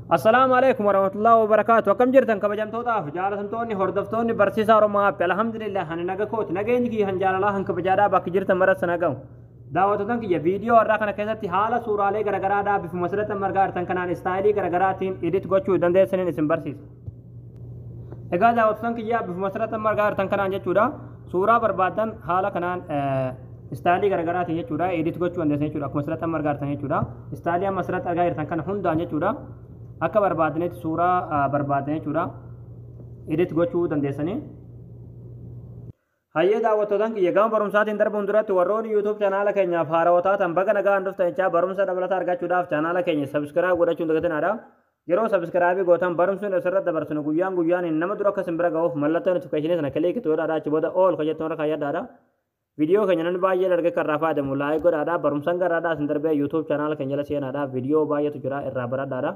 Assalaamu alaikum warahmatullahi wabarakaatu. Akkam jirtan kabajamtootaaf jaalatamtoonni hordoftoonni barsiisaa Oromoo App? Alhamdulillah, ani naga kooti. Nageenyi kiyya han jaalalaa han kabajaadhaa bakki jirtan maratti nagamu. Daawwattoota kiyya, viidiyoo har'aa kana keessatti haala suuraalee garagaraadhaa bifuma asirratti amma argaa jirtan kanaan istaayilii garagaraatiin edit gochuu dandeessaniin isin barsiisa. Egaa daawwattoota kiyya, bifuma asirratti amma argaa jirtan kanaan jechuudha. Suuraa barbaadan haala kanaan istaayilii garagaraatiin jechuudha edit gochuu dandeessan jechuudha. Akkuma asirratti amma argaa jirtan jechuudha. Istaayilii amma asirratti argaa jirtan kana hundaan jechuudha. Akka barbaadanitti suuraa barbaadan jechuudha edit gochuu dandeessanii. Hayyee daawwattootaan kiyya, gama barumsaatiin darbuun duratti warroonni YouTube chaanaala keenyaaf haarawaa taatan baga nagaan dhuftan jechaa, barumsa dabalataa argachuudhaaf chaanaala keenya subscribe godhachuun dagatinaadha. Yeroo subscribe gootan barumsi asirratti dabarsinu guyyaan guyyaan nama dura akka isin bira ga'uuf mallattoo notification sana click godhaadha. Achi booda all kan jettu irra kaayyadhaadha. Viidiyoo keenya namni baay'een argee kan irraa fayyadamu like godhaadha. Barumsaan garaadhaa isin darbee YouTube chaanaala keenya jala seenaadha. Viidiyoo baay'eetu jira, irraa baradhaadha.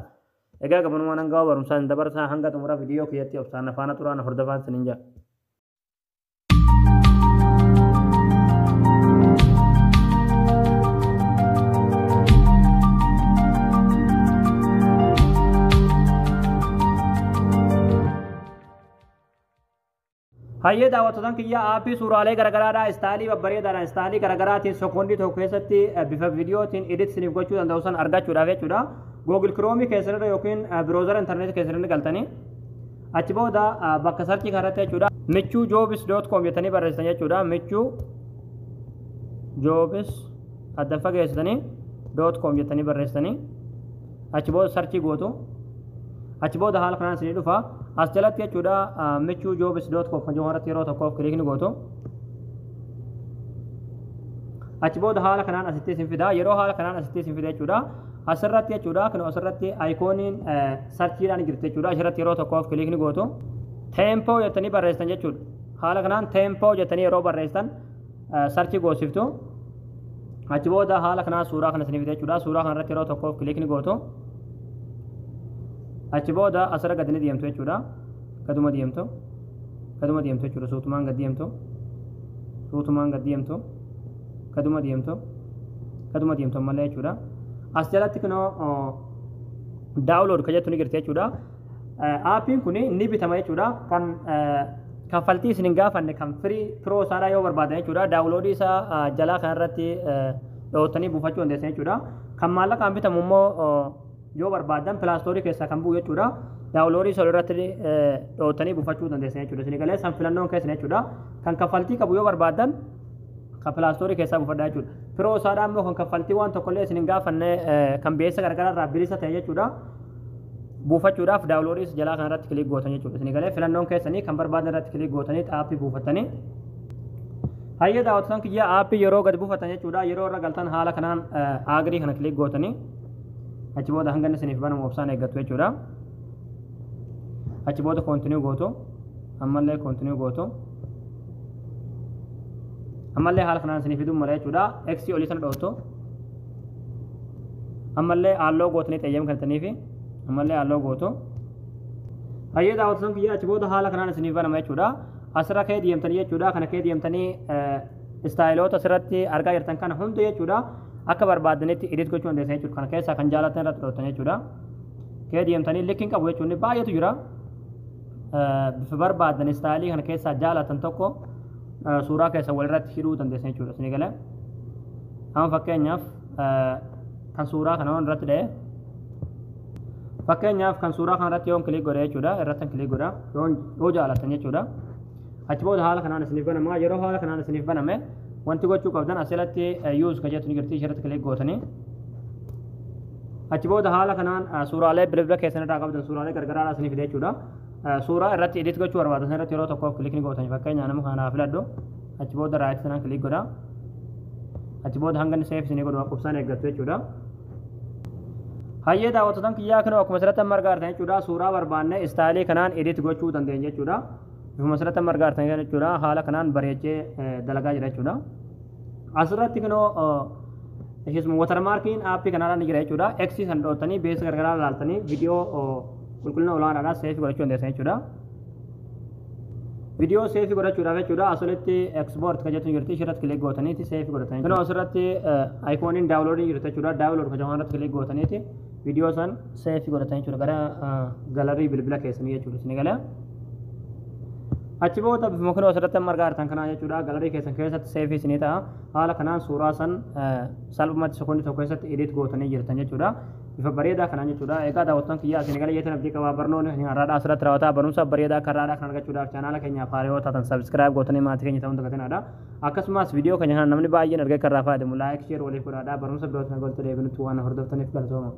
Egaa gabanumaan hanga barumsaan dabarsaa hanga xumura viidiyoo kiyyatti obsaan afaana turaan hordofaan isiniin jedha. Hayyee daawwattootaan kiyya, aappii suuraalee garagaraadhaa istaayilii babbareedaadhaan istaayilii garagaraatiin sekoondii tokko keessatti bifa viidiyootiin edit isiniif gochuu danda'u san argachuudhaaf jechuudha. Google Chrome keessanirra yookiin browser intarneetii keessanirra galtanii achi booda bakka search kanarratti jechuudha michuujobs.com jettanii barreessitan jechuudha. Michuu jobs addan fageessitanii .com jettanii barreessitanii achi booda search gootu. Achi booda haala kanaan isinii dhufa. As jalatti jechuudha michuujobs.com kan jedhu irratti yeroo tokkoof click ni gootu. Achi booda haala kanaan asitti isin fida. Yeroo haala kanaan asitti isin fida jechuudha. Asirratti jechuudha kan asirratti iconiin searchiidhaan jirti jechuudha. Asirratti yeroo tokkoof click ni gootu. Tempo jettanii barreessitan jechuudha. Haala kanaan tempo jettanii yeroo barreessitan search goosiftu. Achi booda haala kanaan suuraa kana isinii fida jechuudha. Suuraa kanarratti yeroo tokkoof click ni gootu. Achi booda asirra gadi ni deemtu jechuudha. Gaduma deemtu. Gaduma deemtu jechuudha. Suutumaan gad deemtu. Suutumaan gad deemtu. Gaduma deemtu. Gaduma deemtu ammallee jechuudha. As jalatti kunoo download kan jettu ni jirti jechuudha. Aappiin kun ni bitama jechuudha. Kan kaffaltii isin hin gaafanne kan free pro isaadhaa yoo barbaadan jechuudha. Downloadii isaa jalaa kanarratti dhootanii buufachuu dandeessan jechuudha. Kan maallaqaan bitamu immoo yoo barbaadan Play Store keessaa kan bu'u jechuudha. Downloadii isa irratti dhootanii buufachuu dandeessan jechuudha. Isin galee san filannoon keessan jechuudha. Kan kaffaltii qabu yoo barbaadan kan Play Store keessaa buufadhaa jechuudha. Pro isaadhaa immoo kan kaffaltii waan tokkollee isin hin gaafanne kan beeksisa garagaraa irraa bilisa ta'e jechuudha. Buufachuudhaaf downloadii jalaa kanarratti click gootan jechuudha. Isin galee filannoon keessanii kan barbaadan irratti click gootanii aappii buufatanii. Hayyee daawwattoota kiyya, aappii yeroo gad buufatan jechuudha. Yeroo irra galtan haala kanaan agree kana click gootanii achi booda hanga inni isiniif banamu obsaan eeggattu jechuudha. Achi booda continue gootu. Ammallee continue gootu. Ammallee haala kanaan isiniif fiduu mala jechuudha. X olii sana dhooftu. Ammallee allow gootanii xeeyyama kennitaniifi ammallee allow gootu. Hayyee daawwattoota kiyya, achi booda haala kanaan isiniif banama jechuudha. Asirra kee deemtanii jechuudha. Kana kee deemtanii istaayiloota asirratti argaa jirtan kana hunda jechuudha. Akka barbaadanitti edit gochuu dandeessan jechuudha. Kana keessaa kan jaalatan irratti dhooftan jechuudha. Kee deemtanii likkiin qabu jechuun baay'eetu jira. Bifa barbaadan istaayilii kana keessaa jaalatan tokko suuraa keessa walirratti hidhuu dandeessan jechuudha. Isinii galee. Amma fakkeenyaaf kan suuraa kana irratti dha'e, fakkeenyaaf kan suuraa kana irratti yoon click godhe jechuudha, irratti click godha yoo jaalatan jechuudha. Achi booda haala kanaan isiniif banama. Yeroo haala kanaan isiniif baname wanti gochuu qabdan asirratti use kan jettu ni jirti, ishirratti click gootanii achi booda haala kanaan suuraalee bilbila keessan irraa qabdan suuraalee gargaraadhaa isiniif fide jechuudha. Suuraa irratti edit gochuu barbaadan irratti yeroo tokkoof click ni gootanii, fakkeenyaaf nama kanaaf filadhu, achi booda right sanaan click godha. Achi booda hanga inni save isinii godhu obsaan eeggattu jechuudha. Hayyee daawwattootaan kiyyaa, kunoo akkuma asirratti amma argaa jirtan jechuudha, suuraa barbaanne istaayilii kanaan edit gochuu dandeenya jechuudha. Bifuma asirratti amma argaa jirtan jechuudha, haala kanaan bareechee dalagaa jira jechuudha. Asirratti kunoo isuma watermarkiin aappii kanaadhaan ni jira jechuudha. X san dhootanii beeksisa garagaraa ilaaltanii viidiyoo qulqullina olaanaadhaan save godhachuu dandeessan jechuudha. Viidiyoo save godhachuudhaaf jechuudha asirratti export kan jettu jirti, ishirratti click gootaniiti save godhatanii. Kunoo asirratti iconiin downloadii jirti jechuudha. Download kan jedhamu irratti click gootaniiti Viidiyoo san save godhatan jechuudha gara gallery bilbila keessanii jechuudha isin galee. Achi booda bifuma kun asirratti amma argaa jirtan kanaa jechuudha. Gallery keessan keessatti save isinii ta'a. Haala kanaan suuraa san salphumatti sekoondii tokko keessatti edit gootanii jirtan jechuudha. Bifa bareedaa kanaan jechuudha. Egaa daawwattoon kiyyaa, isin galee jeetan abdii qabaa. Barnoonni har'aadhaa asirratti raawwataa. Barumsa bareedaa akka har'aadhaa kan argachuudhaaf chaanaala keenyaaf haaraa yoo taatan subscribe gootanii maatii keenya ta'uun dagatinadha. Akkasumas viidiyoo keenya kana namni baay'een argee kan irraa fayyadamu like, share waliif godhaadha. Barumsa birootiin walitti deebinutti waan hordoftaniif galatooma.